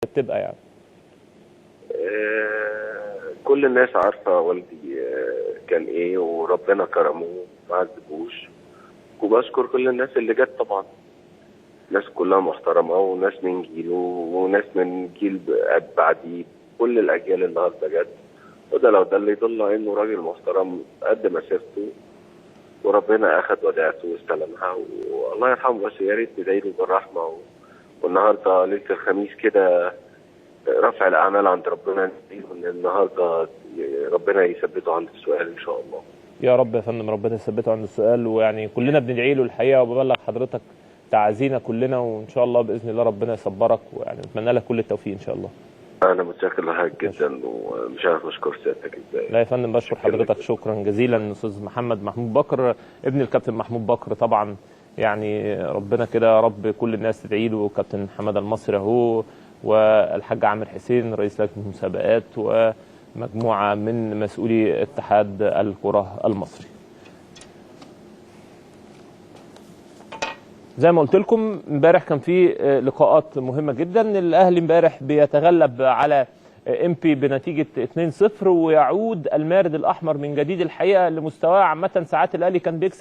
بتبقى يعني؟ كل الناس عارفه والدي كان ايه، وربنا كرمه ما عذبوش، وبشكر كل الناس اللي جت طبعا، ناس كلها محترمه وناس من جيله وناس من جيل بعديه، كل الاجيال النهارده جت، وده لو ده اللي يدل انه راجل محترم قد مسيرته، وربنا اخذ وداعته واستلمها والله يرحمه. بس يا ريت ندعي له بالرحمة. والنهارده ليلة الخميس كده رفع الاعمال عند ربنا، ان النهارده ربنا يثبته عند السؤال ان شاء الله. يا رب يا فندم، ربنا يثبته عند السؤال، ويعني كلنا بندعي له الحقيقة، وببلغ حضرتك تعازينا كلنا، وان شاء الله باذن الله ربنا يصبرك، ويعني نتمنى لك كل التوفيق ان شاء الله. انا متشكر لحضرتك جدا، ومش عارف اشكر سيادتك ازاي. لا يا فندم، بشكر حضرتك شكرا جزيلا. استاذ محمد محمود بكر ابن الكابتن محمود بكر، طبعا يعني ربنا كده يا رب كل الناس تدعي له، كابتن حمادة المصري اهو، والحاج عامر حسين رئيس لجنة المسابقات، ومجموعة من مسؤولي اتحاد الكره المصري. زي ما قلت لكم امبارح كان في لقاءات مهمة جدا. الاهلي امبارح بيتغلب على امبي بنتيجة 2-0، ويعود المارد الاحمر من جديد الحقيقة لمستواه. عامة ساعات الاهلي كان بيكسب